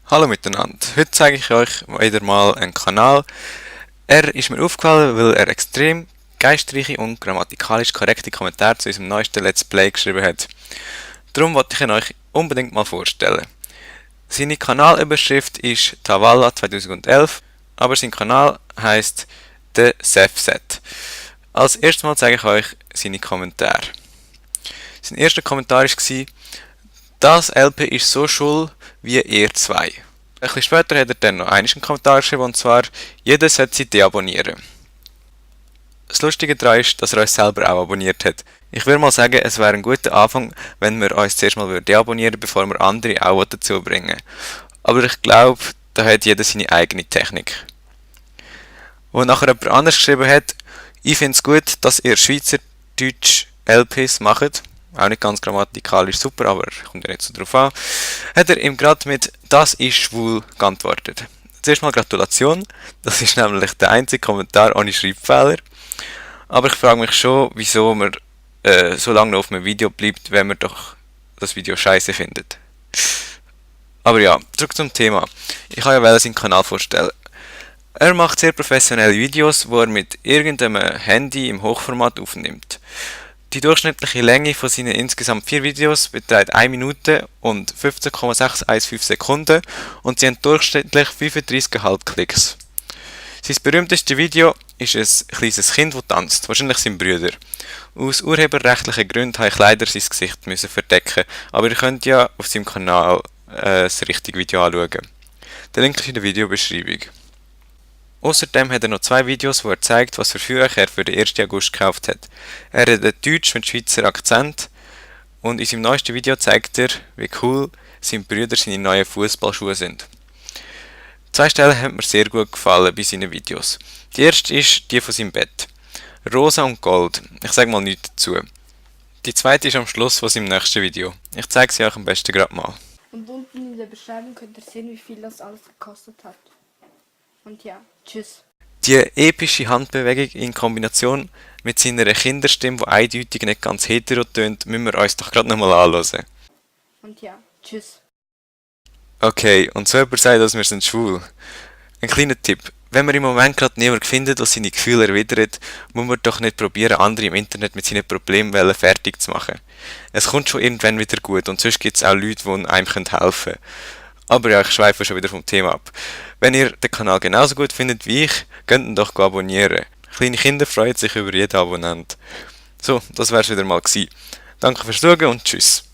Hallo miteinander, heute zeige ich euch wieder mal einen Kanal. Er ist mir aufgefallen, weil er extrem geistreiche und grammatikalisch korrekte Kommentare zu unserem neuesten Let's Play geschrieben hat. Darum wollte ich ihn euch unbedingt mal vorstellen. Seine Kanalüberschrift ist Tavalla 2011, aber sein Kanal heißt The Sefset. Als erstes Mal zeige ich euch seine Kommentare. Sein erster Kommentar war: Das LP ist so schul wie ihr zwei. Ein bisschen später hat er dann noch einen Kommentar geschrieben, und zwar: Jeder sollte sie deabonnieren. Das Lustige daran ist, dass er uns selber auch abonniert hat. Ich würde mal sagen, es wäre ein guter Anfang, wenn wir uns zuerst mal deabonnieren würden, bevor wir andere auch dazu bringen. Aber ich glaube, da hat jeder seine eigene Technik. Wo nachher jemand anders geschrieben hat: Ich finde es gut, dass ihr Schweizerdeutsch LPs macht. Auch nicht ganz grammatikalisch super, aber kommt ja nicht so drauf an. Hat er ihm gerade mit «Das ist schwul» geantwortet. Zuerst mal Gratulation, das ist nämlich der einzige Kommentar ohne Schreibfehler. Aber ich frage mich schon, wieso man so lange noch auf einem Video bleibt, wenn man doch das Video scheiße findet. Aber ja, zurück zum Thema. Ich kann ja seinen Kanal vorstellen. Er macht sehr professionelle Videos, wo er mit irgendeinem Handy im Hochformat aufnimmt. Die durchschnittliche Länge von seinen insgesamt 4 Videos beträgt 1 Minute und 15,615 Sekunden und sie haben durchschnittlich 35,5 Klicks. Sein berühmtestes Video ist ein kleines Kind, das tanzt, wahrscheinlich sein Bruder. Aus urheberrechtlichen Gründen habe ich leider sein Gesicht müssen verdecken, aber ihr könnt ja auf seinem Kanal das richtige Video anschauen. Der Link ist in der Videobeschreibung. Außerdem hat er noch 2 Videos, wo er zeigt, was für Führer er für den 1. August gekauft hat. Er redet Deutsch mit Schweizer Akzent und in seinem neuesten Video zeigt er, wie cool seine Brüder seine neuen Fußballschuhe sind. 2 Stellen haben mir sehr gut gefallen bei seinen Videos. Die erste ist die von seinem Bett. Rosa und Gold. Ich sage mal nichts dazu. Die zweite ist am Schluss von seinem nächsten Video. Ich zeige sie euch am besten gerade mal. Und unten in der Beschreibung könnt ihr sehen, wie viel das alles gekostet hat. Und ja, tschüss. Die epische Handbewegung in Kombination mit seiner Kinderstimme, die eindeutig nicht ganz hetero tönt, müssen wir uns doch gerade nochmal anschauen. Und ja, tschüss. Okay, und so jemand sagt, dass wir sind schwul. Ein kleiner Tipp. Wenn man im Moment gerade niemanden findet, der seine Gefühle erwidert, muss man doch nicht probieren, andere im Internet mit seinen Problemwellen fertig zu machen. Es kommt schon irgendwann wieder gut und sonst gibt es auch Leute, die einem helfen können. Aber ja, ich schweife schon wieder vom Thema ab. Wenn ihr den Kanal genauso gut findet wie ich, könnt ihn doch abonnieren. Kleine Kinder freuen sich über jeden Abonnent. So, das wär's wieder mal gewesen. Danke fürs Schauen und tschüss.